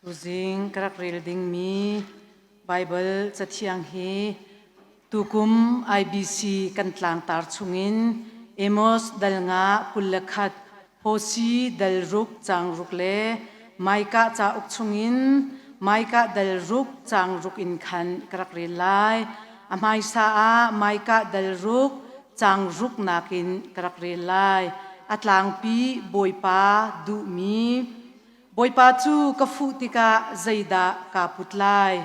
Tuzing ka rak rel dingmi Baibal Cathiang hi tukum IBC kan tlangtar chungin Amos dal nga 21, Hosi dal ruk caang ruk le Micah cauk chungin Micah dal ruk caang ruk in khan ka rak rel lai. A hmaisa ah Micah dal ruk caang ruk nakin ka rak rel lai. A tlangpi Bawipa duhmi Bawipa cu ka fuh tikah zeidah kaa put lai?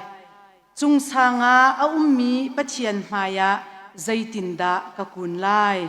Cungsang ah a ummi Pathian hmaiah zeitindah ka kun lai?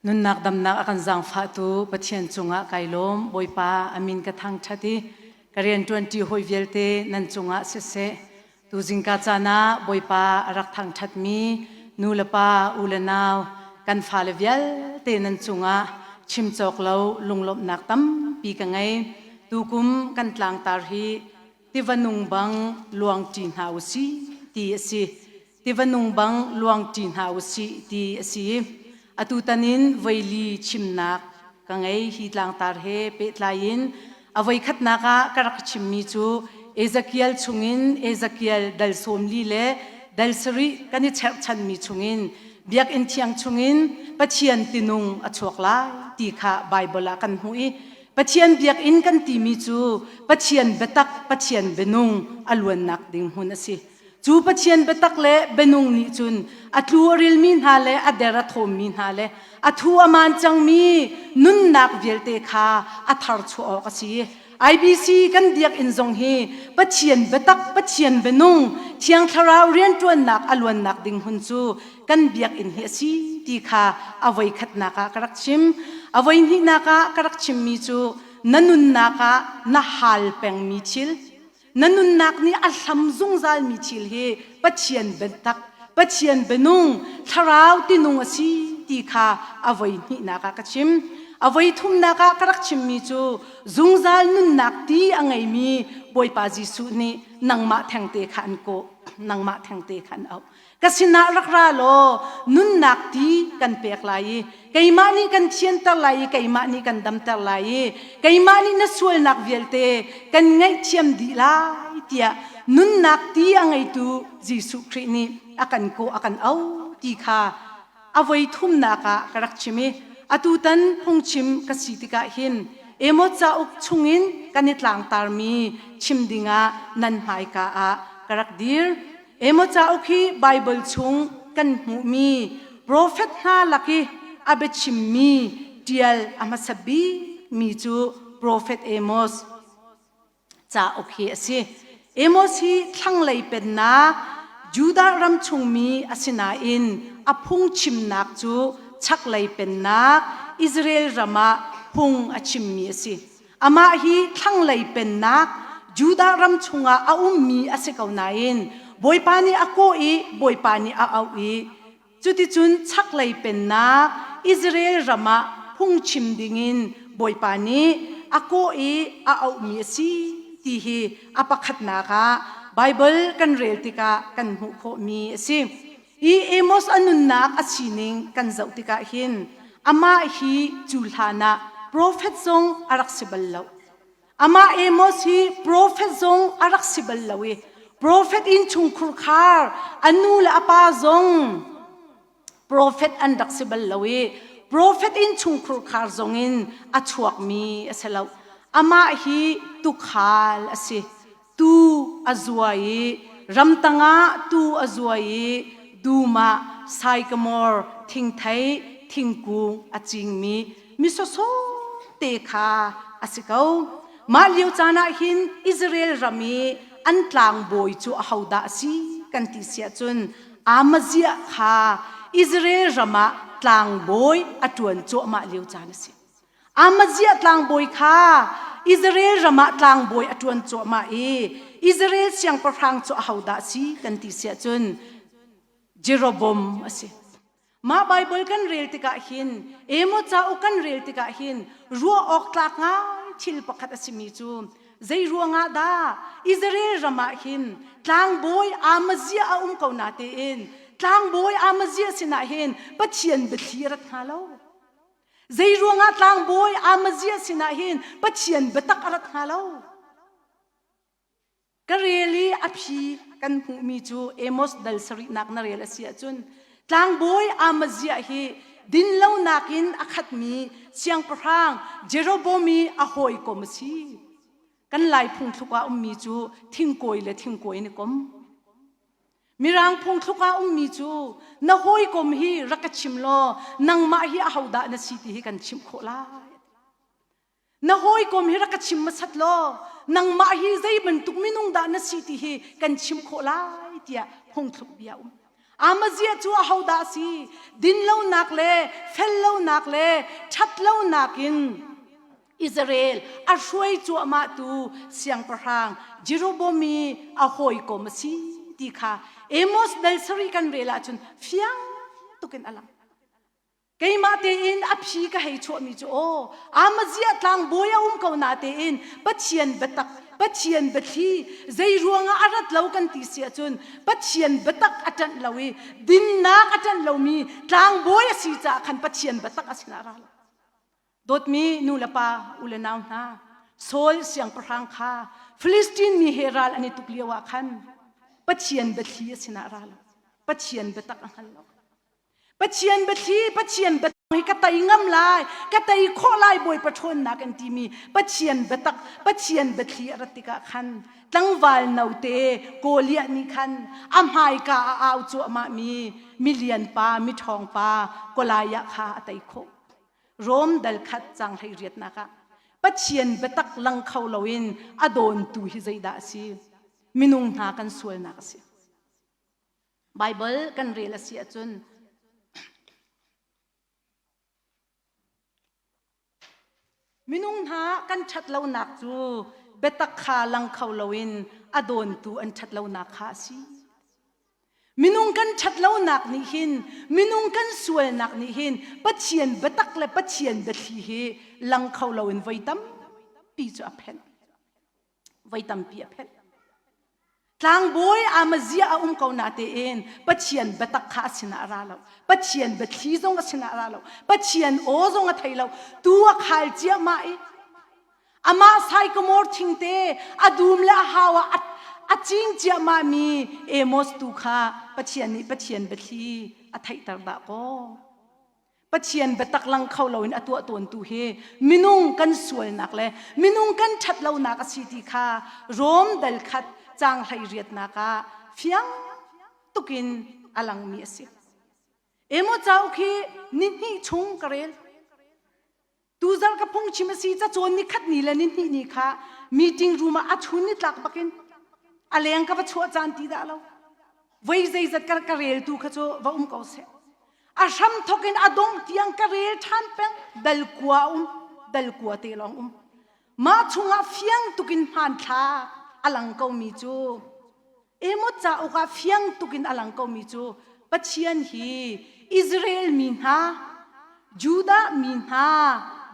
Nunnak damnak a kan zaangfahtu Pathian cungah kai lawm. Bawipa a min ka thangṭhat i ka rianṭuanṭi hawi vialte nan cungah siseh. Tu zingka caan ah Bawipa a rak thangṭhatmi nu le pa, u le nau, kan fale vialte nan cungah chim cawk lo lunglawmhnak tampi ka ngei. Tukum kan tlangtar hi tiva nung bang luangṭi hna u si ti a si. Tiva nung bang luangṭi hna u sih ti a si. Atutan in voili chimnak ka ngei hi tlangtar he pehtlai in a voikhatnak ah ka rak chimmi cu Ezekiel chungin Ezekiel dal 40 le dal sarih kan i cherhchanmi chungin biakinn thiang chungin Pathian tinung a chuak lai ti kha Baibal ah kan hmuh i Pathian biakinn kan timi cu Pathian biatak Pathian bianung a luannak ding hmun a si. Cu Pathian biatak le bianung nih cun a tlu a rilmi hna le a der a thawmmi hna le a thu a maan cangmi nunnak vialte kha a thar chuah awk a si. IBC kan biakinn zong hi Pathian biatak, Pathian bianung, Thiang Thlarau rianṭuannak a luannak ding hmun cu kan biakinn hi a si ti kha a voikhatnak ah ka rak chim. A voihnihnak ah ka rak chimmi cu na nunnak ah na hal pengmi thil, Na nunnak nih a hlam zungzalmi thil hi Pathian biatak, Pathian bianung, thlarau tinung a si ti kha a voi hnihnak ah ka chim. A voi thumnak ah ka rak chimmi cu zungzal nunnak ti a ngeimi Bawipa Jesuh nih nangmah thengte kha an kawh, nangmah thengte kha an auh. Ka sinah rak ra law nunnak ti kan pek lai i keimah nih kan thianter lai i keimah nih kan damter lai i keimah nih na sualnak vialte kan ngaihthiam dih lai tiah nunnak ti a ngeitu Jesuh Khrih nih a kan kawh a kan auh ti kha a voi thumnak ah ka rak chim i atutan phungchim ka si tikah hin Amos cauk chungin kan i tlangtarmi chim dingah nan hmaika ah ka rak dir. Amos cauk hi Baibal chung kan hmuhmi profet hna lak i a biachimmi ṭial a hmasa bikmi cu profet Amos cauk hi a si. Amos hi thlanglei pennak Judah ram chungmi a si nain a phungchimnak cu chaklei pennak Israel ram ah phung a chimmi a si. Amah hi thlanglei pennak Judah ram chungah a ummi a si ko nain Bawipa nih a kawh i Bawipa nih a auh i cuticun chaklei pennak Israel ram ah phungchim dingin Bawipa nih a kawh i a auhmi a si ti hi a pakhatnak ah Baibal kan rel tikah kan hmuh khawhmi a si. Hi Amos a nunnak a sining kan zoh tikah hin amah hi cu hlan ah profet zong a rak si bal lo. Amah Amos hi profet zong a rak si bal lo i profet innchungkhur khar a nu le a pa zong profet an rak si bal lo i profet innchungkhur khar zong in a chuakmi a si lo. Amah hi tukhal a si. Tuu a zua i ramtang ah tuu a zua i dum ah saikamor thingthei thingkung a cingmi mi sawsawh te kha a si ko. Mah lio caan ah hin Israel ram i an tlangbawi cu ahodah a si kan ti si ahcun Amaziah kha Israel ram ah tlangbawi a ṭuan cuahmah lio caan a si. Amaziah tlangbawi kha Israel ram ah tlangbawi a ṭuan cuahmah i Israel siangpahrang cu ahodah a si kan ti si ahcun Jeroboam a si. Mah Baibal kan rel tikah hin Amos cauk kan rel tikah hin ruah awk tlak ngai thil pakhat a simi cu zei ruangah dah Israel ram ah hin tlangbawi Amaziah a um ko na tein tlangbawi Amaziah sinah hin Pathian biathli a rat hnga lo. Zei ruangah tlangbawi Amaziah sinah hin Pathian biatak a rat hnga lo? Ka rel i a phi kan hmuhmi cu Amos dal sarihnak na rel a si ahcun tlangbawi Amaziah hi dinlonak in a khatmi siangpahrang Jeroboam i a hawikom a si. Kan Lai phungthluk ah ummi cu thingkawi le thingkawi an i kom. Mirang phungthluk ah ummi cu na hawikom hi rak ka chim law nangmah hi ahodah na si ti hi kan chimh khawh lai. Na hawikom hi rak ka chim hmasat law nangmah hi zei bantuk minung dah na si ti hi kan chimh khawh lai tiah phungthluk bia um. Amaziah cu ahodah a si? Dinlonak le fellonak le ṭhatlonak in Israel a hruai cuahmahtu siangpahrang Jeroboam i a hawikom a si. ti kha Amos dal sarih kan rel ahcun fiang tukin a lang. Keimah tein a phi ka hei chuahmi cu aw Amaziah tlangbawi a um ko na tein Pathian biatak Pathian biathli zei ruangah a rat lo kan ti si ahcun Pathian biatak a ṭanh lo i dinnak a ṭanh lomi tlangbawi a si caah khan Pathian biatak a sinah a ra lo. Dawtmi nu le pa u le nau hna Saul siangpahrang kha Philistine mi he ral an i tuk lio ah khan Pathian biathli a sinah a ra lo. Pathian biatak a hngal lo. Pathian biathli, Pathian biatak hi ka tei ngam lai, ka tei khawh lai Bawipa ṭhawnnak an timi Pathian biatak, Pathian biathli a rat tikah khan tlangval note Goliath nih khan a hmaika a au cuahmah mi milian pa, miṭhawng pa Goliath kha a tei khawh. Rom dal khat cang hlei riatnak ah Pathian biatak lang kho loin a dawntu hi zeidah a si? Minung hna kan sualnak a si. Baibal kan rel a si ahcun minung hna kan ṭhat lonak cu biatak kha lang kho loin a dawntu an ṭhat lonak kha a si. Minung kan ṭhat lonak nih hin minung kan sualnak nih hin Pathian biatak le Pathian biathli hi lang kho loin voi tampi cu a phenh. Voi tampi a phenh. Tlangbawi Amaziah a um ko na tein Pathian biatak kha a sinah a ra lo. Pathian biathli zong a sinah a ra lo. Pathian aw zong a thei lo. Tu a khal ciahmah i amah saikamor thingte a dum le a hau ah a cing ciahmah mi Amos tu kha Pathian nih Pathian biathli a theihter dah kaw. Pathian biatak lang kho loin a tuah tawntu hi minung kan sualnak le minung kan ṭhat lonak a si ti kha Rom dal khat caang hlei riatnak ah fiang tukin a langmi a si. Emo cauk hi ni hnih chung ka rel. Tuzarh ka phungchim a si cacawn ni khat ni le ni hnih ni kha meeting room ah a chun ni tlak bakin a leng ka va chuah caan ti dah lo. Voi zeizat ka, ka reltu kha cu va um ko seh. A hram thok in a dongh tiang ka rel ṭhan peng dal kua um dal kua te lawng um. Mah chungah fiang tukin hmanthlak a lang komi cu Amos cauk ah fiang tukin a lang komi cu Pathian hi Israel mi hna, Judah mi hna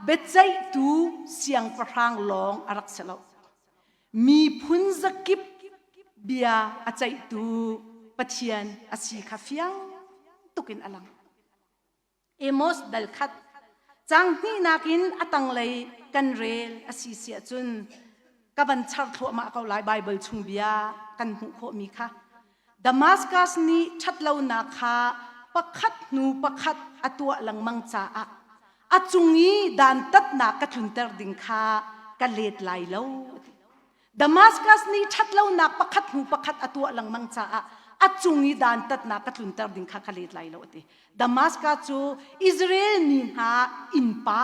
biaceihtu siangpahrang lawng a rak si lo. Miphun zakip bia a ceihtu Pathian a si kha fiang tukin a lang. Amos dal khat cang hnihnak in a tanglei kan rel a si si ahcun ka van char thluahmah ko lai Baibal chung bia kan hmuh khawhmi kha Damascus nih ṭhatlonak kha pakhat hnu pakhat a tuah lengmang caah a cung i dantatnak ka tlunter ding kha ka let lai lo Damascus nih ṭhatlonak pakhat hnu pakhat a tuah lengmang caah a cung i dantatnak ka tlunter ding kha ka let lai lo a ti. Damascus cu Israel mi hna innpa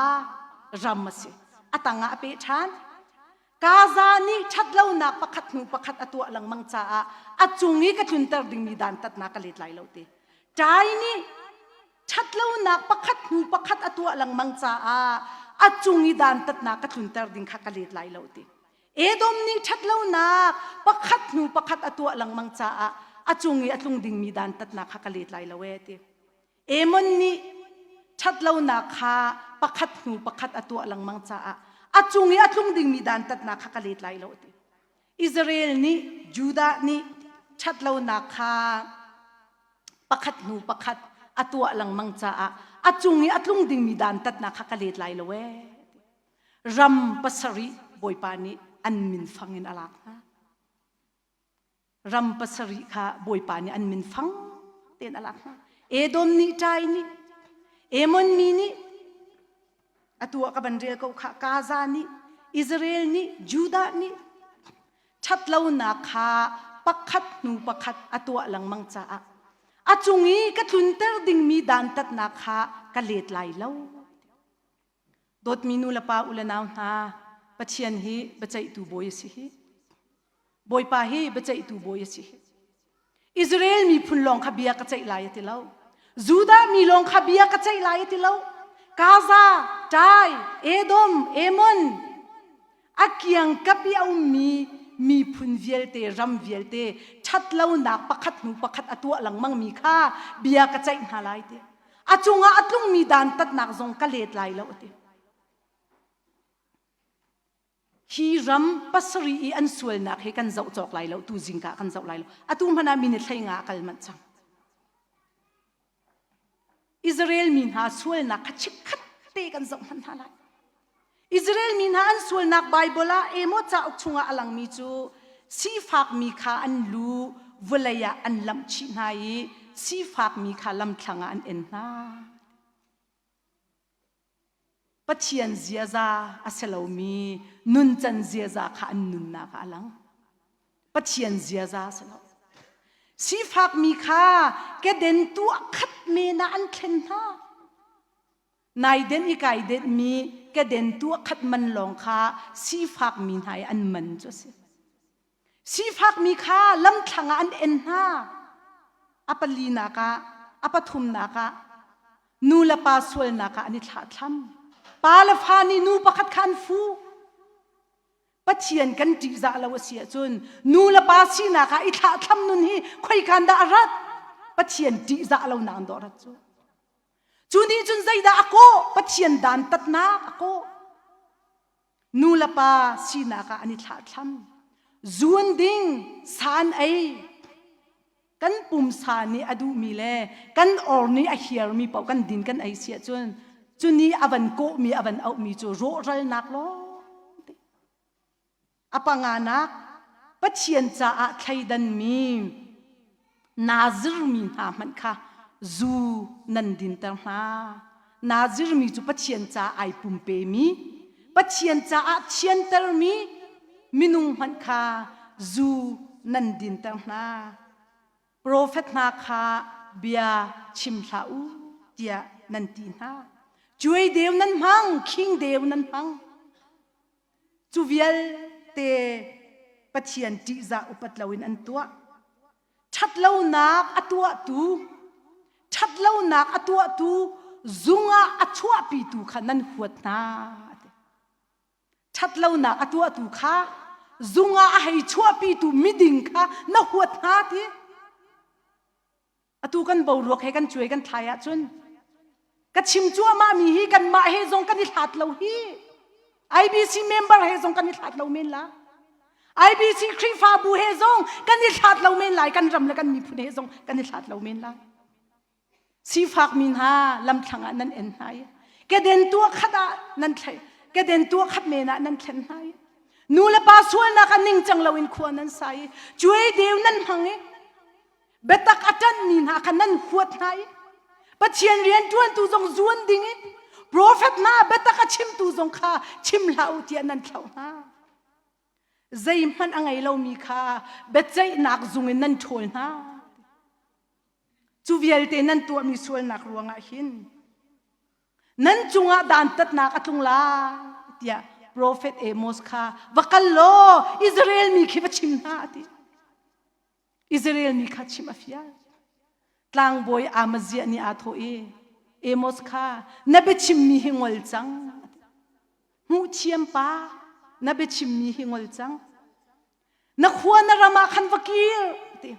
ram a si. A tangah a peh ṭhan. Gaza nih ṭhatlonak pakhat hnu pakhat a tuah lengmang caah a cung i ka tlunter dingmi dantatnak ka let lai lo ti. Ṭai nih ṭhatlonak pakhat hnu pakhat a tuah lengmang caah a cung i dantatnak ka tlunter ding kha ka let lai lo ti. Edom nih ṭhatlonak pakhat hnu pakhat a tuah lengmang caah a cung i a tlung dingmi dantatnak kha ka let lai lo ee ti. Amon nih ṭhatlonak kha pakhat hnu pakhat a tuah lengmang caah a cung i a tlung dingmi dantatnak kha ka let lai lo ti. Israel nih Judah nih ṭhatlonak kha pakhat hnu pakhat a tuah lengmang caah a cung i a tlung dingmi dantatnak kha ka let lai lo ee. Ram pasarih Bawipa nih an min fang in a lak hna. Ram pasarih kha Bawipa nih an min fang tein a lak hna. Edom nih Ṭai nih, Ammon mi nih, atu ah ka van rel ko kha, Gaza nih, Israel nih, Judah nih, ṭhatlonak kha pakhat hnu pakhat a tuah lengmang caah a cung i ka tlunter dingmi dantatnak kha ka let lai lo. Dawtmi nu le pa u le nau hna, Pathian hi biaceihtu bawi a si hi. Bawipa hi biaceihtu bawi a si hi. Israel miphun lawng kha bia ka ceih lai a ti lo. Judah mi lawng kha bia ka ceih lai a ti lo. Gaza, Tai, Edom, Ammon, a kiangkap i a ummi miphun vialte, ram vialte ṭhat. Ṭhatlonak pakhat hnu pakhat a tuah lengmangmi kha bia ka ceih hna lai ti. A cungah a tlungmi dantatnak zong ka let lai lo a ti. Hi ram pasarih i an sualnak hi kan zoh cawk lai lo, tu zingka kan zoh lai lo. Atu hmanh ah minute 15 a kal manh cang. Israel mi hna sualnak kha chikkhat te kan zoh hmanh hna lai. Israel mi hna an sualnak Baibal ah Amos cauk chungah a langmi cu sifakmi kha an lu vawlei ah an lamh chih hna i sifakmi kha lamthlang ah an en hna. Pathian ziaza a si lomi nuncan ziaza kha an nunnak ah a lang. Pathian ziaza a si lo. Sifakmi kha keden tuah khat men ah an thlen hna. Naiden i kai denhmi keden tuah khat man lawng kha sifakmi hna i an man cu a si. Sifakmi kha lamthlang ah an en hna. A palinak ah, a pathumnak ah, nu le pa sualnak ah an i thlahthlam. Pa le fa nih nu pakhat kha an fuh. Pathian kan ṭihzah lo a si ahcun nu le pa sinak ah i thlahthlam nun hi khoikan dah a rat? Pathian ṭihzah lo nak dawh rat cu. Cu nih cun zeidah a kawh? Pathian dantatnak a kawh. Nu le pa sinak ah an i thlahthlam. Zuan ding, sa an ei. Kan pumsa nih a duhmi le kan or nih a hiarmi paoh kan din kan ei si ahcun cu nih a van kawhmi a van auhmi cu rawhralnak lawng te. A panganak Pathian caah thleidanmi Nazir mi hna hmanh kha zu nan dinter hna. Nazir mi cu Pathian caah ai pumpemi, Pathian caah thiantermi minung hmanh kha zu nan dinter hna. Profet hna kha bia chim hlah u tiah nan ti hna. Cuai deu nan hmang, khing deu nan hmang. Cu vialte Pathian ṭihzah upat loin an tuah. Ṭhatlonak a tuahtu, ṭhatlonak a tuahtu zung ah a chuahpitu kha nan huat hna. Ṭhatlonak a tuahtu kha zung ah a hei chuahpitu miding kha na huat hna ti. Atu kan boruak he kan cuai kan thlai ahcun ka chim cuahmah mi hi kanmah he zong kan i hlat lo hi. IBC member he zong kan i hlat lo men la. IBC Khrihfabu he zong kan i hlat lo men lai kan ram le kan miphun he zong kan i hlat lo men lai. Sifak mi hna lamthlang ah nan en hna i keden tuah khat ah nan thlai keden tuah khat men ah nan thlen hna i nu le pa sualnak ah ningcang loin khua nan sa i cuai deu nan hmang i biatak a ṭanhmi hna kha nan huat hna i Pathian rianṭuantu zong zuan ding in profet hna biatak a chimtu zong kha chim hlah u tiah nan thlauh hna. Zeihmanh a ngei lomi kha biaceihnak zung in nan ṭhawl hna. Cu vialte nan tuahmi sualnak ruangah hin nan cungah dantatnak a tlung lai tiah profet Amos kha va kal law Israel mi khi va chim hna a ti. Israel mi kha chimh a fial. Tlangbawi Amaziah nih aa thawh i Amos kha na biachimmi hi ngol cang. Hmuhthiam pa na biachimmi hi ngol cang. Na khua na ram ah khan va kir ti.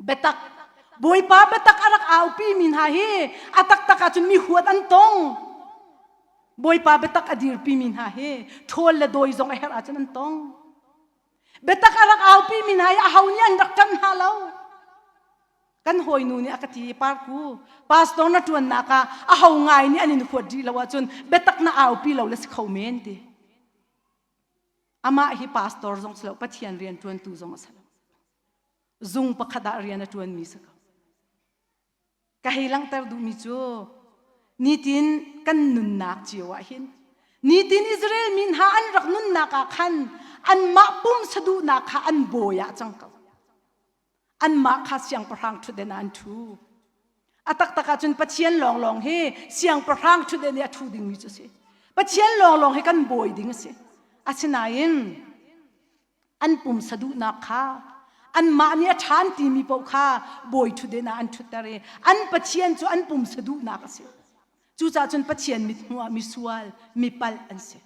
Biatak Bawipa biatak a rak aupi mi hna hi a taktak ahcun mi huat an tong. Bawipa biatak a dirpi mi hna hi ṭhawl le dawi zong a herh ahcun an tong. Biatak a rak aupi mi hna hi aho nih an rak ṭanh hna lo. Kan hawinu nih a ka ti parku pastor na ṭuannak ah aho ngai nih an in huat rih lo ahcun biatak na aupi lo le si kho men ti. Amah hi pastor zong si lo Pathian rian ṭuantu zong a si lo. Zung pakhat ah rian a ṭuanmi si ko. Ka hei langhter duhmi cu nitin kan nunnak cio ah hin nitin Israel mi hna an rak nunnak ah khan anmah pumsa duhnak kha an bawi ah cang ko. Anmah kha siangpahrang ṭhutden ah an ṭhu. A taktak ahcun Pathian lawnglawng hi siangpahrang ṭhutden i a ṭhu dingmi cu a si. Pathian lawnglawng hi kan bawi ding a si. Asinain an pumsa duhnak kha anmah nih a ṭha an timi paoh kha bawi ṭhutden ah an ṭhutter i an Pathian cu an pumsa duhnak a si. Cucaah cun Pathian mithmuh ah misual, mipalh an si.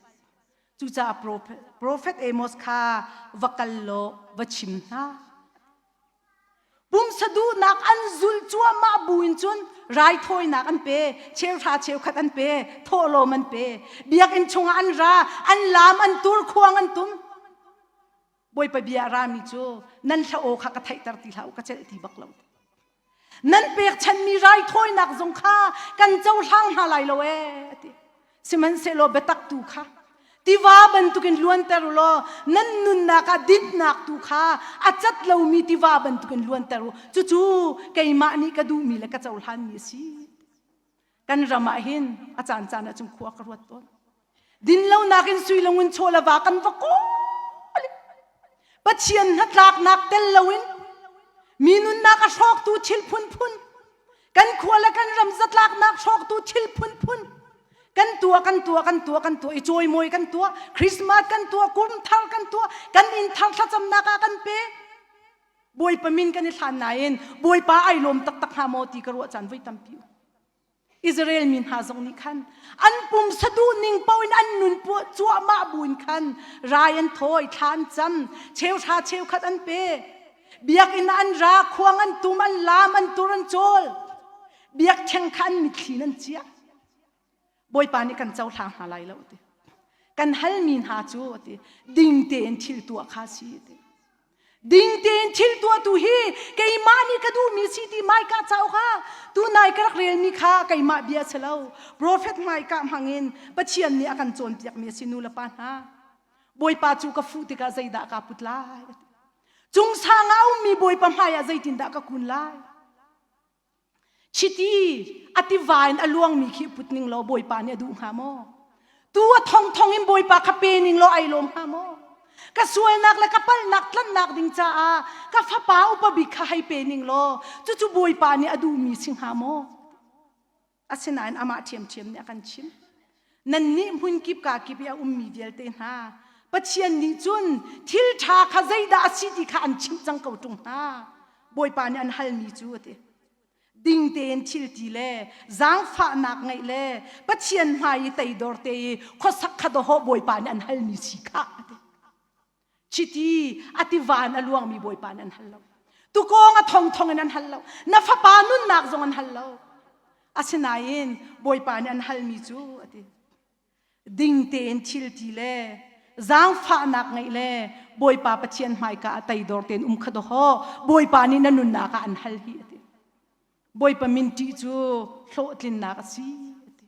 Cucaah prophet, prophet Amos kha va kal law va chim hna. Pumsa duhnak an zulh cuahmah bu in cun raithawinak an pe, cheuhra cheukhat an pe, thawhlawm an pe. Biakinn chungah an ra, an laam, an tur, khuang an tum. Bawipa bia a rami cu nan hla aw kha ka theihter ti hlah u, ka celh ti bak lo. Nan pekchanhmi raithawinak zong kha kan cohlang hna lai lo ee, a ti. Sihmanhsehlaw biatak tu kha tiva bantukin luanter u law nan nunnak ah dinhnak tu kha a cat lomi tiva bantukin luanter u. Cucu keimah nih ka duhmi le ka cohlanmi a si. Kan ram ah hin a caancaan ah cun khua ka ruat tawn. Dinlonak in sui le ngun chaw le va kan va kawl. Pathian hnatlaknak tel loin mi nunnak a hrawktu thil phunphun kan khua le kan ram zatlaknak hrawktu thil phunphun kan tuah kan tuah kan tuah kan tuah i cawimawi kan tuah Christmas kan tuah kum thar kan tuah kan inn thar thlacamnak ah kan pe Bawipa min kan i hlan nain Bawipa ai lawm taktak hnga maw ti ka ruah caan voi tampi Israel mi hna zong nih khan an pumsa duhning paoh in an nun cuahmah buin khan rai an thawi thla an cam cheuhra cheukhat an pe biakinn an ra khuang an tum an laam an tur an cawl biakṭheng kha an mitthli in an ciah Bawipa nih kan cohlang hna lai lo ti kan halmi hna cu ti ding tein thil tuah kha si ti ding tein thil tuahtu hi keimah nih ka duhmi si ti Micah cauk ah tunai ka rak relmi kha keimah bia si lo profet Micah hmangin Pathian nih a kan cawnpiakmi a si nu le pa hna Bawipa cu ka fuh tikah zeidah kaa put lai cung sang ah a ummi Bawipa hmaiah zeitindah ka kun lai Chiti a tiva in a luangmi khi put ning law Bawipa nih a duh hnga maw? Tu a thongthong in Bawipa kha pe ning law ai lawm hnga maw? Ka sualnak le ka palhnak tlanhnak ding caah ka fapa upa bik kha hei pe ning law cucu Bawipa nih a duhmi si hnga maw? Asinain amah ṭhiamṭhiam nih a kan chim. Nannih hmunkip kaa kip i a ummi vialte hna, Pathian nih cun thil ṭha kha zeidah a si ti kha an chimh cang ko ṭung hna. Bawipa nih an halmi cu a ti. Ding tein thil ti le zaangfahnak ngeih le Pathian hmai i teidor te i khuasak kha dawhawh Bawipa nih an halmi si kha a ti. Chiti a tiva in a luangmi Bawipa nih an hal lo. Tukawng a thongthong in an hal lo. Na fapa nunnak zong an hal lo. Asinain Bawipa nih an halmi cu a ti. Ding tein thil ti le zaangfahnak ngeih le Bawipa Pathian hmaika ah teidor tein um kha dawhaw Bawipa nih na nunnak ah an hal hi a ti. Bawipa min ṭih cu hlawhtlinnak a si a ti.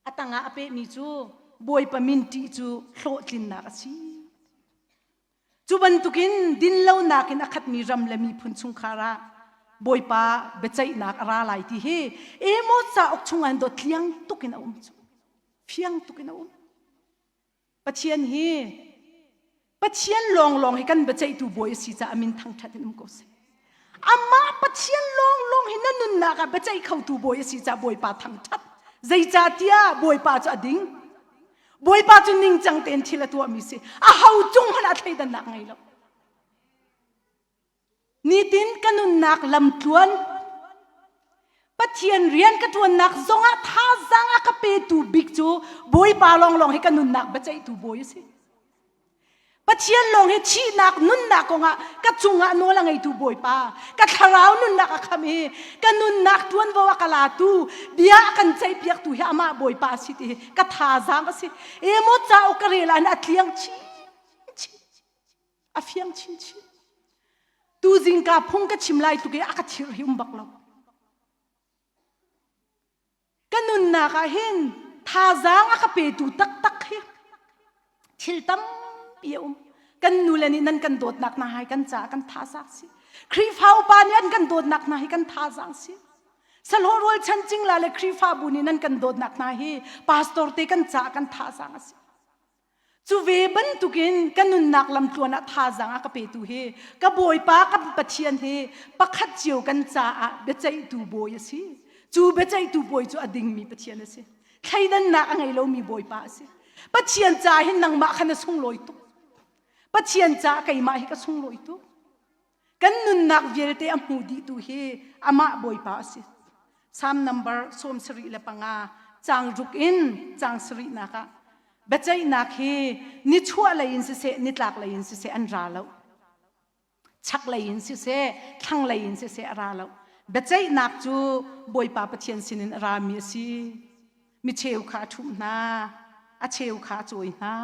A tangah a pehmi cu Bawipa min ṭih cu hlawhtlinnak a si. Cu bantukin dinlonak in a khatmi ram le miphun chungkhar ah Bawipa biaceihnak a ra lai ti hi Amos cauk chungah hin dawt tliang tuk in a um cu. Fiang tuk in a um. Pathian hi Pathian lawnglawng hi kan biaceihtu bawi a si caah min thangṭhat in um ko seh. Amah Pathian lawnglawng hi na nunnak ah biaceih khotu bawi a si caah Bawipa thangṭhat. Zeicahtiah Bawipa cu a ding. Bawipa cu ningcang tein thil a tuahmi si. Aho cung hmanh ah thleidannak ngei lo. Nitin ka nunnak lamtluan Pathian rian ka ṭuannak zongah thazaang a ka petu bik cu Bawipa lawnglawng hi ka nunnak biaceihtu bawi a si. Pathian lawng hi thihnak nunnak kongah ka cungah nawl a ngeitu Bawipa, ka thlarau nunnak a kham i ka nunnak ṭuanvo a ka latu, bia a kan ceihpiaktu hi amah Bawipa a si ti hi ka thazaang a si. Emaw cauk ka rel ah a tliang chin chin. A fiang chinchin. Tu zingka phung ka chim lai tuk i a ka thir hi um bak lo. Ka nunnak ah hin thazaang a ka petu taktak hi thil tampi a um. Kan nule nih nan kan dawtnak hna hi kan caah kan thazaang si. Khrihfa upa nih an kan dawtnak hna hi kan thazaang si. Salhaw rual chan cingla le Khrihfabu nih nan kan dawtnak hna hi pastor te kan caah kan thazaang a si. Cu ve bantukin ka nunnak lamtluan ah thazaang a ka petu hi ka Bawipa ka Pathian hi pakhat cio kan caah biaceihtu bawi a si. Cu biaceihtu bawi cu a dingmi Pathian a si. Thleidannak a ngei lomi Bawipa a si. Pathian caah hin nangmah kha na sunglawi tuk. Pathian caah keimah hi ka sunglawi tuk. Kan nunnak vialte a hmu dihtu hi amah Bawipa a si. Psalm number 75 caang ruk in caang sarihnak ah. Biaceihnak hi nichuah lei in siseh, nitlak lei in siseh an ra lo. Chaklei in siseh, thlanglei in siseh a ra lo. Biaceihnak cu Bawipa Pathian sinin a rami a si. Mi cheu kha a ṭhumh hna, a cheu kha a cawi hna.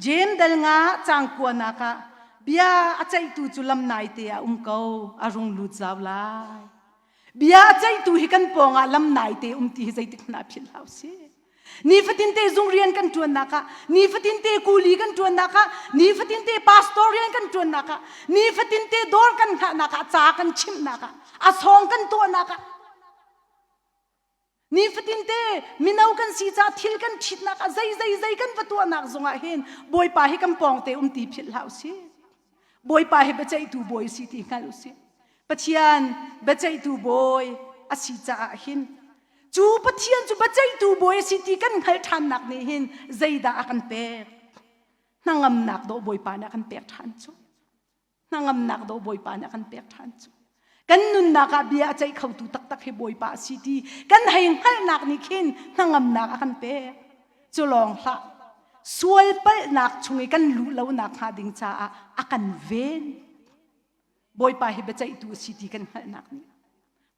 Jeim dal nga caang kuanak ah bia a ceihtu cu lam naite ah um ko, a rung lut zau lai. Bia a ceihtu hi kan pawngah lam naite um ti hi zeitik hmanh ah philh hlah usih. Nifatin te zung rian kan ṭuannak ah, nifatin te kuli kan ṭuannak ah, nifatin te pastor rian kan ṭuannak ah, nifatin te dawr kan hngahnak ah, ca kan chimhnak ah, a sawng kan tuahnak ah, Nifatin te mino kan si ca thil kan ṭhitnak ah zei zei zei kan va tuahnak zongah hin Bawipa hi kan pawngte um ti philh hlah usih. Bawipa hi biaceihtu bawi si ti hngalh usih. Pathian biaceihtu bawi a si caah hin cu Pathian cu biaceihtu bawi a si ti kan hngalh ṭhannak nih hin zeidah a kan pek? Hnangamnak dawh Bawipa nih a kan pek ṭhan cu. Hnangamnak dawh Bawipa nih a kan pek ṭhan cu. Kan nunnak ah bia a ceih khotu taktak hi Bawipa a si ti kan hei hngalhnak nih khin hnangamnak a kan pek. Cu lawng hlah. Sual palhnak chung i kan luh lonak hnga ding caah a kan ven. Bawipa hi biaceihtu a si ti kan hngalhnak nih.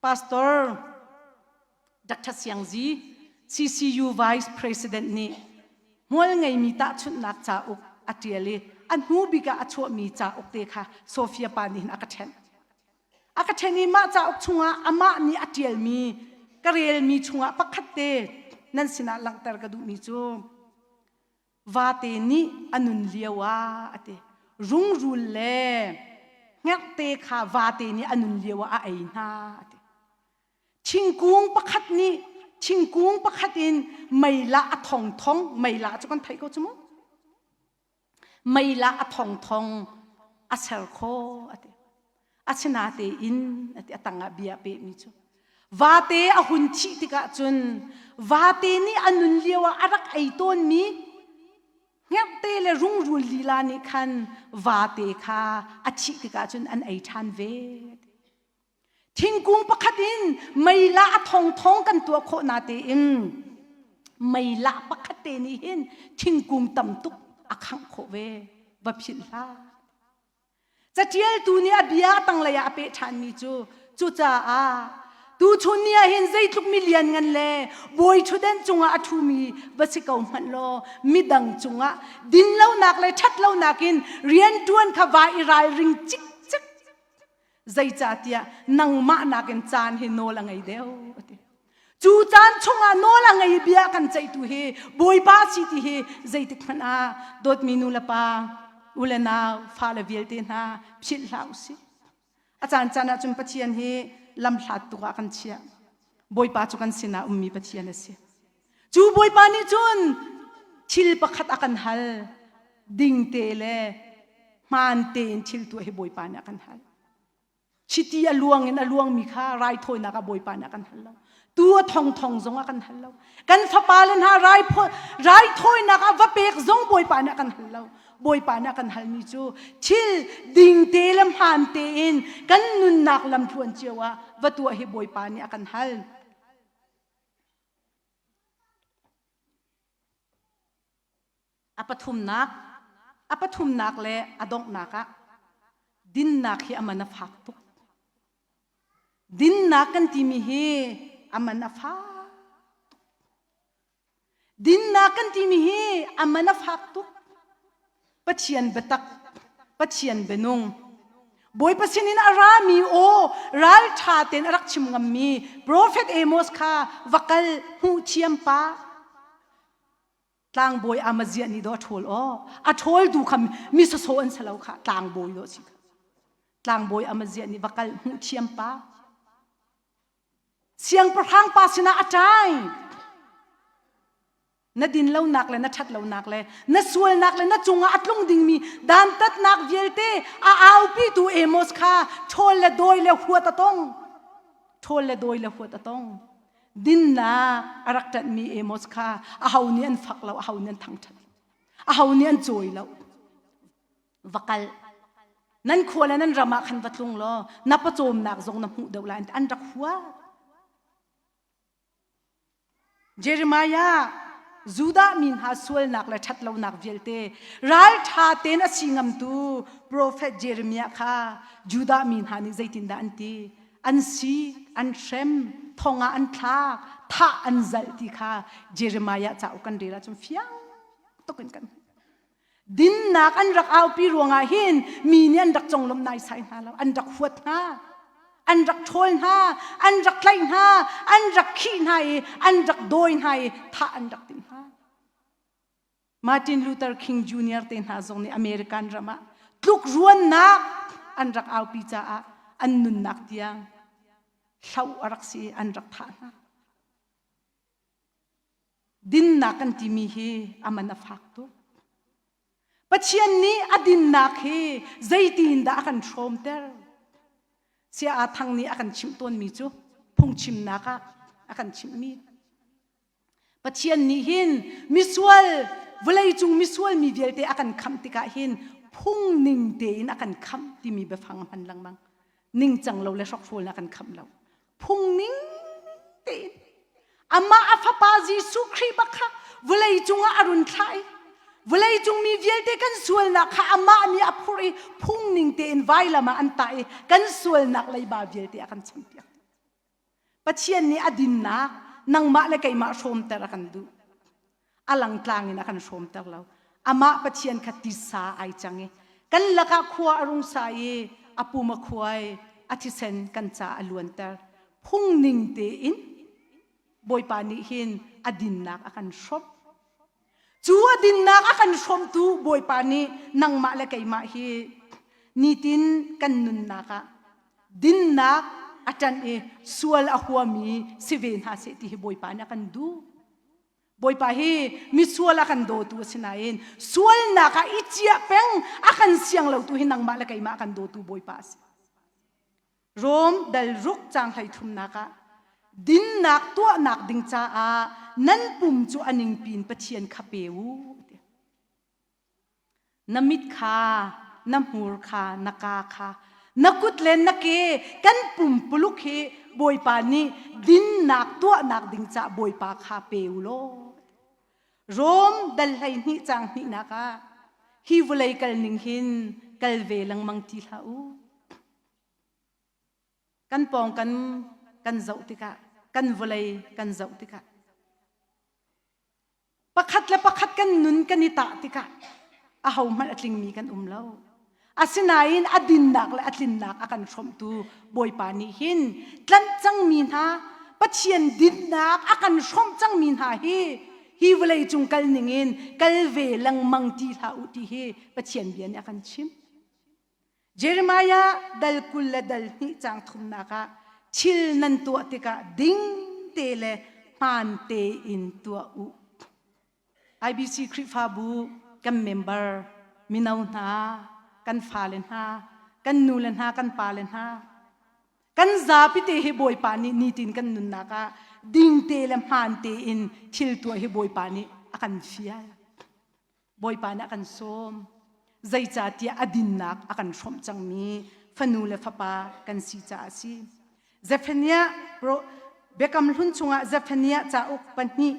Pastor Dr. Siang Zi, CCU Vice President nih hmual ngeimi tahchunhnak cauk a ṭial i a hnu bik ah a chuahmi cauk te kha Sofia pa nih hin a ka ṭhenh. A ka ṭhen i mah cauk chungah amah nih a ṭialmi ka relmi chungah pakhat te nan sinah langhter ka duhmi cu Vate nih a nun lio ah a ti. Rungrul le hngerhte kha vate nih a nun lio ah a ei hna a ti. Thingkung pakhat nih thingkung pakhat in meilah a thongthong meilah cu kan theih ko cu mu. Meilah a thongthong a ser kho a ti. Asinatein a ti a tangah bia a pehmi cu vate a hun thih tikah cun vate nih a nun lio ah a rak ei tawnmi hngerhte le rungrul lila nih khan vate kha a thih tikah cun an ei ṭhan ve. Thingkung pakhat in meilah a thongthong kan tuah khawh na tein meilah pakhat te nih hin thingkung tam tuk a khangh khawh ve va philh hlah. Caṭialtu nih a bia a tanglei ah a peh ṭhanmi cu cucaah tuchun ni ah hin zeitluk mi lianngan le bawi ṭhutdenh cungah a ṭhumi va si ko hmanh law midang cungah dinlonak le ṭhatlonak in rianṭuan kha vai i ralring cikcek zeicahtiah nangmah nakin caan hi nawl a ngei deuh a ti. Cu caan chungah nawl a ngei bia kan ceihtu hi Bawipa si ti hi zeitik hmanh ah dawtmi nu le pa u le nau fale vialte hna philh hlah u sih. A caan caan ah cun Pathian hi lamhlat tuk ah kan chiah. Bawipa cu kan sinah ummi Pathian a si. Cu Bawipa nih cun thil pakhat a kan hal. Dingte le hmaan tein thil tuah hi Bawipa nih a kan hal. Chiti a luang in a luangmi kha raithawinak ah Bawipa nih a kan hal lo. Tu a thongthong zong a kan hal lo. Kan fapale hna raithawinak ah va pek zong Bawipa nih a kan hal lo. Bawipa nih a kan halmi cu thil dingte le hmaan tein kan nunnak lamthluan cio ah va tuah hi Bawipa nih a kan hal. A pathumnak, a pathumnak le a donghnak ah dinnak hi a man a fak tuk. Dinnak kan timi hi a man a fak tuk. Dinnak kan timi hi a man a fak tuk. Pathian biatak, Pathian bianung, Bawipa sinin a rami aw ralṭha tein a rak chim ngammi Profet Amos kha va kal hmuh thiam pa. Tlangbawi Amaziah nih dawh a ṭhawl aw. A ṭhawltu kha mi sawsawh an si lo kha tlangbawi dawh si kha. Tlangbawi Amaziah nih va kal hmuh thiam pa. Siangpahrang pa sinah a ṭai. Na dinlonak le na ṭhatlonak le na sualnak le na cungah a tlung dingmi dantatnak vialte a aupitu Amos kha ṭhawl le dawi le huat a tong. Ṭhawl le dawi le huat a tong. Dinnak a rak ṭanhmi Amos kha aho nih an fak lo, aho nih an thangṭhat, aho nih an cawi lo. Va kal. Nan khua le nan ram ah khan va tlung law na pawcawmnak zong na hmuh deuh lai an rak huat. Jeremiah. Judah mi hna sualnak le ṭhatlonak vialte ralṭha tein a si ngamtu profet Jeremiah kha Judah mi hna nih zeitindah an ti? An si, an hrem, thong ah an thlak, thah an zalh ti kha Jeremiah cauk kan rel ahcun fiang tuk in kan hmuh. Dinnak an rak aupi ruangah hin mi nih an rak conglawmh naisai hna lo, an rak huat hna, an rak ṭhawl hna, an rak tlaih hna, an rak khih hna i an rak dawi hna i thah an rak timh hna. Martin Luther King Jr. te hna zong nih American ram ah tlukruannak an rak aupi caah an nunnak tiang hloh a rak si i an rak thah hna. Dinnak kan timi hi a man a fak tuk. Pathian nih a dinnak hi zeitin dah a kan hrawmter? Sia Aa Thang nih a kan chimh tawnmi cu phungchimnak ah a kan chimhmi. Pathian nih hin misual vawleicung misual mi vialte a kan khamh tikah hin phung ning tein a kan khamh timi biafang a hman lengmang. Ningcang lo le hrokhrawl in a kan khamh lo. Phung ning tein amah a fapa Jesuh Khrih bak kha vawlei cungah a run thlah i vawlei cung mi vialte kan sualnak kha amah nih a phurh i phung ning tein vailam ah an tah i kan sualnak leiba vialte a kan champiak. Pathian nih a dinnak nangmah le keimah hrawmter a kan duh. A langtlang in a kan hrawmter lo. Amah Pathian kha tisa ai cang i kan lakah khua a rung sa i a pum a khuai, a thisen kan ca a luanter. Phung ning tein Bawipa nih hin a dinnak a kan hrawmh. Cu a dinnak a kan hrawmtu Bawipa nih nangmah le keimah hi nitin kan nunnak ah dinnak a ṭanh i sual a huami si ve hna seh ti hi Bawipa nih a kan duh. Bawipa hi misual a kan dawtu a si nain sualnak ah i ciah peng a kan siang lotu hi nangmah le keimah a kan dawtu Bawipa a si. Rom dal ruk caang 33nak ah dinnak tuahnak ding caah nan pum cu a ningpi in Pathian kha pe u. Na mit kha, na hmur kha, na ka kha, na kut le na ke kan pumpuluk hi Bawipa nih dinnak tuahnak ding caah Bawipa kha pe u law. Rom dal 12 caang hnihnak ah hi vawlei kal ning hin kal ve lengmang ti hlah u. Kan pawng kan kan zoh tikah, kan vawlei kan zoh tikah Pakhat le pakhat kan nun kan i tah tikah ahohmanh a tlingmi kan um lo. Asinain a dinnak le a tlinnak a kan hrawmhtu Bawipa nih hin tlanh cangmi hna Pathian dinnak a kan hrawmh cangmi hna hi hi vawlei cung kal ningin kal ve lengmang ti hlah u ti hi Pathian bia nih a kan chimh. Jeremiah dal 20 le dal hnih caang thumnak ah thil nan tuah tikah ding te le hmaan tein tuah u. IBC Khrihfabu kan member mino hna, kan fale hna, kan nu le hna, kan pa le hna, kan zapi te hi Bawipa nih nitin kan nunnak ah ding te le hmaan tein thil tuah hi Bawipa nih a kan fial. Bawipa nih a kan sawm. Zeicahtiah a dinnak a kan hrawmh cangmi fanu le fapa kan si caah a si. Zephaniah Biakam Hlun chungah Zephaniah cauk pahnih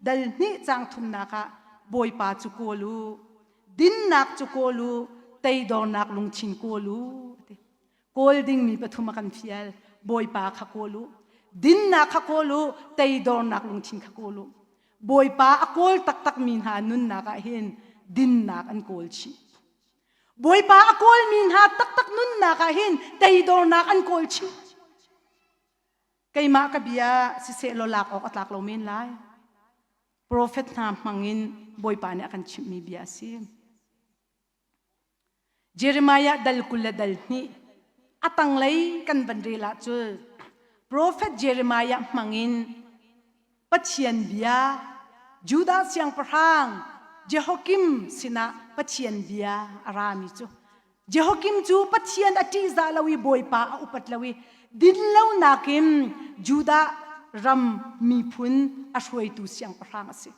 dal hnih caang thumnak ah Bawipa cu kawl u, dinnak cu kawl u, teidornak lungthin kawl u. Kawl dingmi pathum a kan fial. Bawipa kha kawl u. Dinnak kha kawl u. Teidornak lungthin kha kawl u. Bawipa a kawl taktakmi hna nunnak ah hin dinnak an kawl chih. Bawipa a kawlmi hna taktak nunnak ah hin teidornak an kawl chih. Keimah ka bia siseh law lak awk a tlak lo men lai. Profet hna hmangin Bawipa nih a kan chimhmi bia a si. Jeremiah dal 20 le dal hnih a tanglei kan van rel ahcun profet Jeremiah hmangin Pathian bia Judah siangpahrang Jehoiakim sinah Pathian bia a rami cu Jehoiakim cu Pathian a ṭihzah lo i Bawipa a upat lo i dinlonak in Judah ram miphun a hruaitu siangpahrang a si.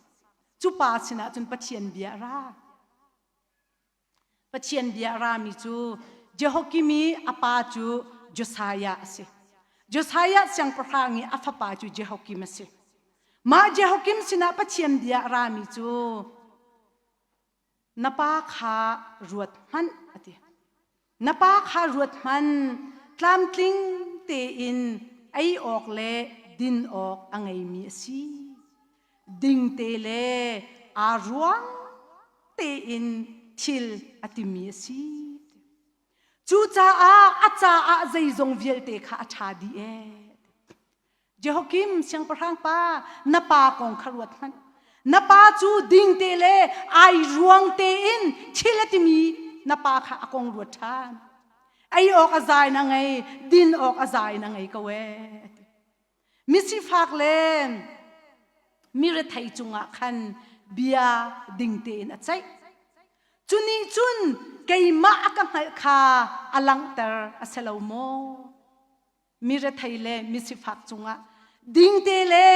Cu pa sinah cun Pathian bia a ra. Pathian bia a rami cu Jehoiakim i a pa cu Josiah a si. Josiah siangpahrang i a fapa cu Jehoiakim a si. Mah Jehoiakim sinah Pathian bia a rami cu na pa kha ruat hmanh a ti. Na pa kha ruat hmanh tlamtling tein ei awk le din awk a ngeimi a si. Dingte le aa ruang tein thil a timi a si. Cucaah a caah zeizong vialte kha a ṭha dih ee. Jehoiakim siangpahrang pa na pa kong kha ruat hmanh. Na pa cu dingte le ai ruang tein thil a timi na pa kha a kong ruat ṭhan. Ei awk a zai na ngei, din awk a zai na ngei ko ee. Misifak le mirethei cungah khan bia ding tein a ceih. Cu nih cun keimah a ka hngalh kha a langhter a si lo maw? Mirethei le misifak cungah dingte le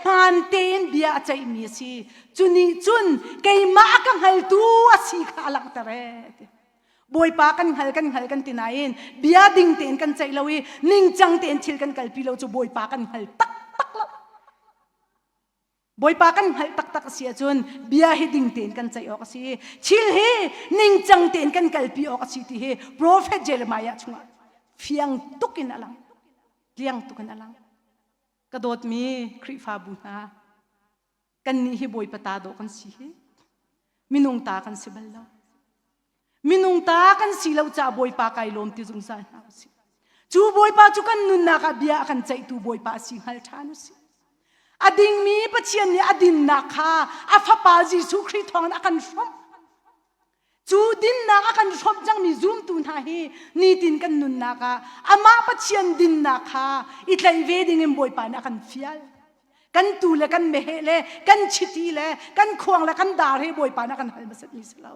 hmaan tein bia a ceihmi a si. Cu nih cun keimah a ka hngaltu a si kha a langhter ee. Bawipa kan hngal kan hngal kan ti nain bia ding tein kan ceih lo i ningcang tein thil kan kalpi lo cu Bawipa kan hngal taktak lo. Bawipa kan hngalh taktak a si ahcun bia hi ding tein kan ceih awk a si. Thil hi ningcang tein kan kalpi awk a si ti hi Prophet Jeremiah chungah fiang tuk in a lang. Tliang tuk in a lang. Ka dawtmi Khrihfabu hna, kannih hi Bawipa ta dawh kan si hi. Minung ta kan si bal lo. Minung ta kan si lo caah Bawipa kai lawm ti zungzal hna usih. Cu Bawipa cu kan nunnak ah bia a kan ceihtu Bawipa a si hngal ṭhan usih. A dingmi Pathian nih a dinnak kha a fapa Jesuh Khrih thawngin a kan hrawmh. Cu dinnak a kan hrawmh cangmi zumtu hna hi nitin kan nunnak ah amah Pathian dinnak kha i tlaih ve dingin Bawipa nih a kan fial. Kan tu le kan meheh le kan chiti le kan khuang le kan dar hi Bawipa nih a kan hal hmasatmi si lo.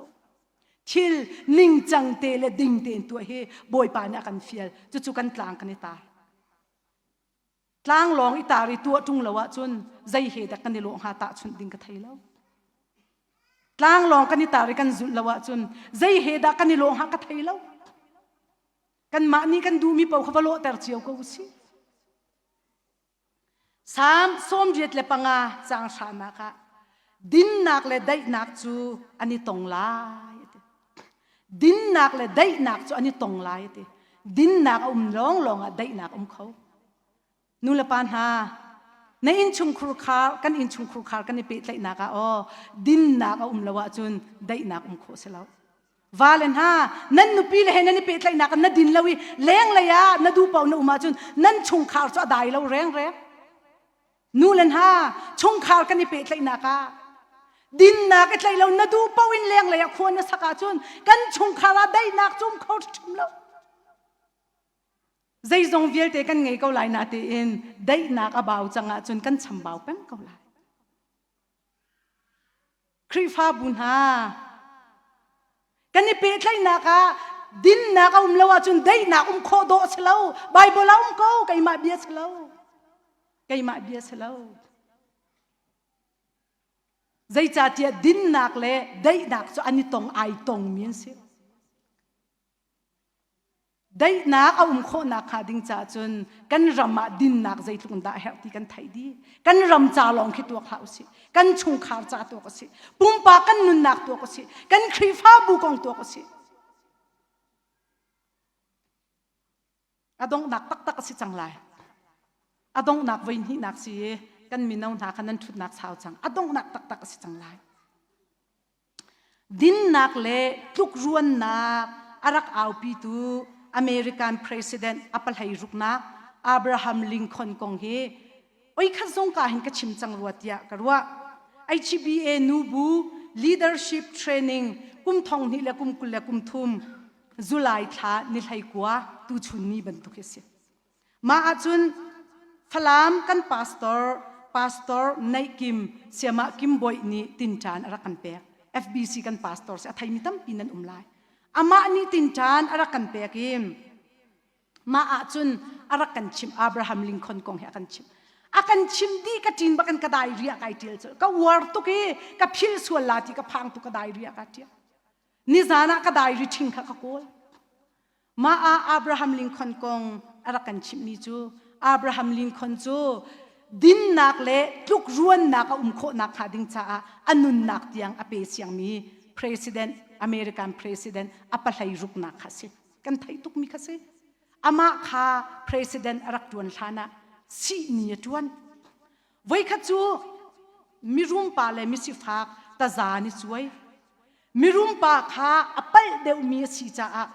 Thil ningcang te le ding tein tuah hi Bawipa nih a kan fial. Cucu kan tlang kan i tar. Tlang lawng i tar i tuah ṭung lo ahcun zei he dah kan i lawh hnga tahchunh ding ka thei lo. Tlang lawng kan i tar i kan zulh lo ahcun zei he dah kan i lawh hnga ka thei lo. Kanmah nih kan duhmi paoh kha va lawhter cio ko usih. Salm 85 caang hranak ah dinnak le daihnak cu an i tong lai a ti. Dinnak le daihnak cu an i tong lai a ti. Dinnak a um lawnglawng ah daihnak a um kho. Nu le pa hna, na innchungkhur khar kan innchungkhur khar kan i pehtlaihnak ah aw dinnak a um lo ahcun daihnak um khawh si lo. Vale hna, nan nupi le he nan i pehtlaihnak ah na din lo i lenglei ah na duh paoh na um ahcun nan chungkhar cu a dai lo rengreng. Nu le hna, chungkhar kan i pehtlaihnak ah dinnak i tlaih lo na duh paoh in lenglei ah khua na sak ahcun kan chungkhar ah daihnak cu um kho hrim lo. Zeizong vialte kan ngei ko lai natein daihnak a bau cang ahcun kan chambau peng ko lai. Khrihfabu hna kan i pehtlaihnak ah dinnak a um lo ahcun daihnak um khawh dawh a si lo. Bible ah um ko keimah bia si lo. Keimah bia si lo. Zeicahtiah dinnak le daihnak cu an i tong ai tongmi an si. Daihnak a um khawhnak hnga ding caah cun kan ram ah dinnak zeitluk in dah a herh ti kan theih dih. Kan ram ca lawng khi tuak hlah usih. Kan chungkhar ca tuak usih. Pumpak kan nunnak tuak usih. Kan Khrihfabu kong tuak usih. A donghnak taktak a si cang lai. A donghnak voi hnihnak si i kan mino hna kha nan ṭhutnak sau cang. A donghnak taktak a si cang lai. Dinnak le tlukruannak a rak aupitu American President a pahlei ruknak Abraham Lincoln kong hi oi khat zong ka hin ka chim cang rua tiah ka ruah. HBA nubu leadership training kum thong hnih le kum 20 le kum thum July thla ni hlei kua tuchun ni bantuk hi a si. Mah ahcun Falam kan pastor, Pastor Neih Kim, Siamah Kim Bawi nih tinṭan a rak kan pek. FBC kan pastor si a theimi tampi nan um lai. Amah nih tinṭan a rak kan pek i mah ahcun a rak kan chimh Abraham Lincoln kong hi a kan chimh. A kan chim dih ka ṭin bak in ka diary ah kai ṭial colh. Ka uar tuk i ka philh sual la ti ka phang tuk ka diary ah ka ṭial. Nizan ah ka diary ṭhing kha ka kawl. Mah ah Abraham Lincoln kong a rak kan chimhmi cu Abraham Lincoln cu Dinnak le tlukruannak a um khawhnak hnga ding caah a nunnak tiang a pe siangmi president, American president a pahlei ruknak kha si. Kan theih tukmi kha si. Amah kha president a rak ṭuan hlan ah sihni a ṭuan. Voikhat cu mirum pa le misifak taza an i cuai. Mirum pa kha a palh deuhmi a si caah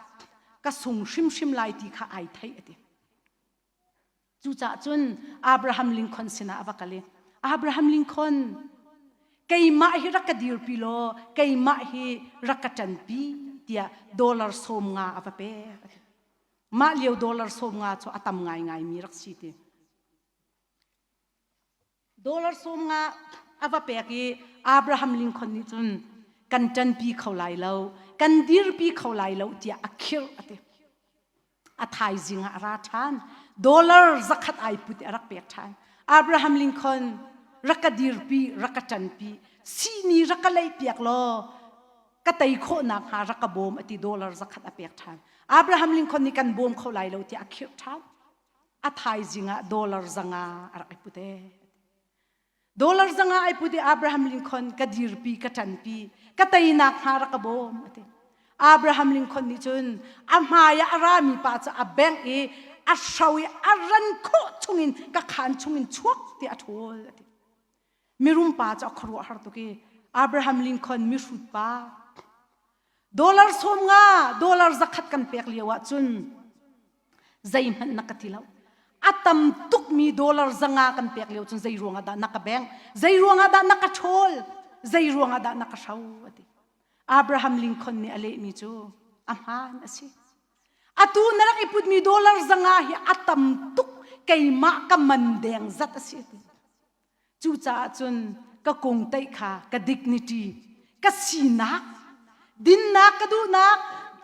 ka sung hrimhrim lai ti kha ai theih a ti. Cucaah cun Abraham Lincoln sinah a va kal i Abraham Lincoln keimah hi rak ka dirpi law keimah hi rak ka ṭanpi tiah dollar 50 a va pek. Mah lio dollar 50 cu a tam ngaingaimi rak si ti. Dollar 50 a va pek i Abraham Lincoln nih cun kan ṭanpi kho lai lo, kan dirpi kho lai lo tiah a khirh a ti. A thaizing ah a ra ṭhan. Dollar 100 ai put i a rak pek ṭhan. Abraham Lincoln rak ka dirpi, rak ka ṭanpi, sihni rak ka leihpiak law ka tei khawh nakhnga rak ka bawm a ti dollar 100 a pek ṭhan. Abraham Lincoln nih kan bawm kho lai lo tiah a khirh ṭhan. A thaizing ah dollar 500 a rak i put ee. Dollar 500 ai put i Abraham Lincoln ka dirpi, ka ṭanpi, ka teinak hnga rak ka bawm a ti. Abraham Lincoln nih cun a hmai ah a rami pa cu a bengh i a hro i a ran khawh chungin ka khaan chungin chuak ti a ṭhawl a ti. Mirum pa cu a khuaruahhar tuk i Abraham Lincoln mihrut pa dollar 50 dollar 100 kan pek lio ah cun zeihmanh na ka ti lo. A tam tukmi dollar 500 kan pek lio cun zei ruangah dah na ka bengh? Zei ruangah dah na ka ṭhawl? Zei ruangah dah na ka hro? A ti. Abraham Lincoln nih a lehmi cu a hmaan a si. Atu na rak i putmi dollar 500 hi a tam tuk keimah ka man deng zat a si a ti. Cucaah cun ka kungteih kha ka dignity, ka sinak, dinnak ka duhnak,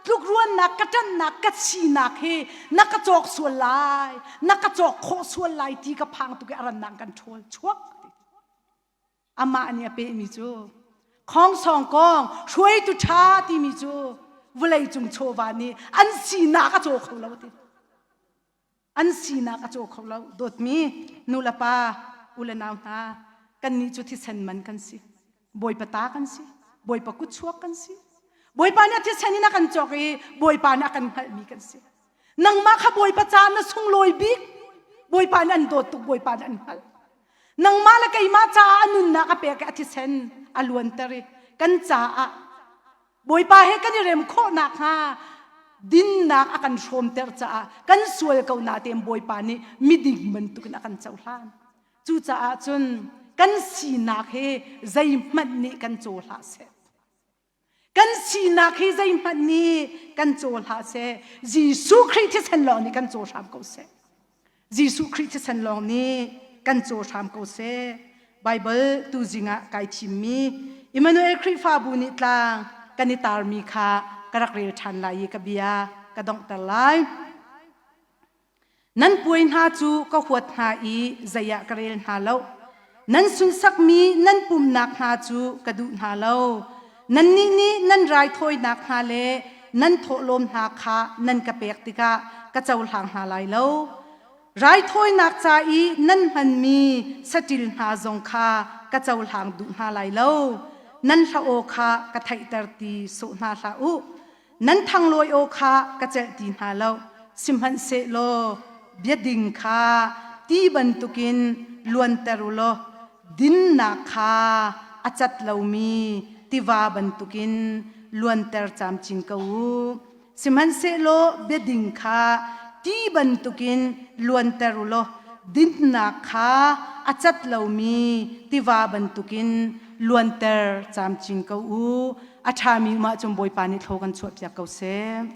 tlukruannak ka ṭanhnak ka sinak hi na ka cawk sual lai, na ka cawk khawh sual lai ti ka phang tuk i a rannak kan ṭhawl chuak. Amah nih a pehmi cu khongsong kong hruaitu ṭha timi cu vawleicung chawva nih an sinak a caw kho lo ti. An sinak a caw kho lo. Dawtmi nu le pa, u le nau hna, kannih cu thisen man kan si. Bawipa ta kan si. Bawipa kutchuak kan si. Bawipa nih a thisen in a kan cawk i Bawipa nih a kan hngalhmi kan si. Nangmah kha Bawipa ca na sunglawi bik. Bawipa nih an dawt tuk, Bawipa nih an hngalh. Nangmah le keimah caah a nunnak a pek i a thisen a luanter i kan caah Bawipa he kan i rem khawh nakhnga dinnak a kan hrawmter caah kan sual ko natein Bawipa nih miding bantukin a kan cohlan. Cucaah cun kan sinak hi zeihmanh nih kan caw hlah seh. Kan sinak hi zeihmanh nih kan caw hlah seh. Jesuh Khrih thisen lawng nih kan caw hram ko seh. Jesuh Khrih thisen lawng nih kan caw hram ko seh. Baibal tuzing ah kai thimmi Emmanuel Khrihfabu nih tlang kan i tarmi kha ka rak rel ṭhan lai i ka bia ka donghter lai. Nan puai hna cu ka huat hna i zei ah ka rel hna lo. Nan sunsakmi nan pumnak hna cu ka duh hna lo. Nannih nih nan raithawinak hna le nan thawhlawm hna kha nan ka pek tikah ka cohlang hna lai lo. Raithawinak ca i nan hmanmi saṭil hna zong kha ka cohlang duh hna lai lo. Nan hla aw kha ka theihter ti sawh hna hlah u. Nan thanglawi aw kha ka celh ti hna lo. Sihmanhsehlaw biading kha ti bantukin luanter u law dinnak kha a cat lomi tiva bantukin luanter camcin ko u. Sihmanhsehlaw biading kha ti bantukin luanter u law dinnak kha a cat lomi tiva bantukin luanter camcin ko u. A ṭhami um ahcun Bawipa nih thlaw kan chuahpiak ko seh.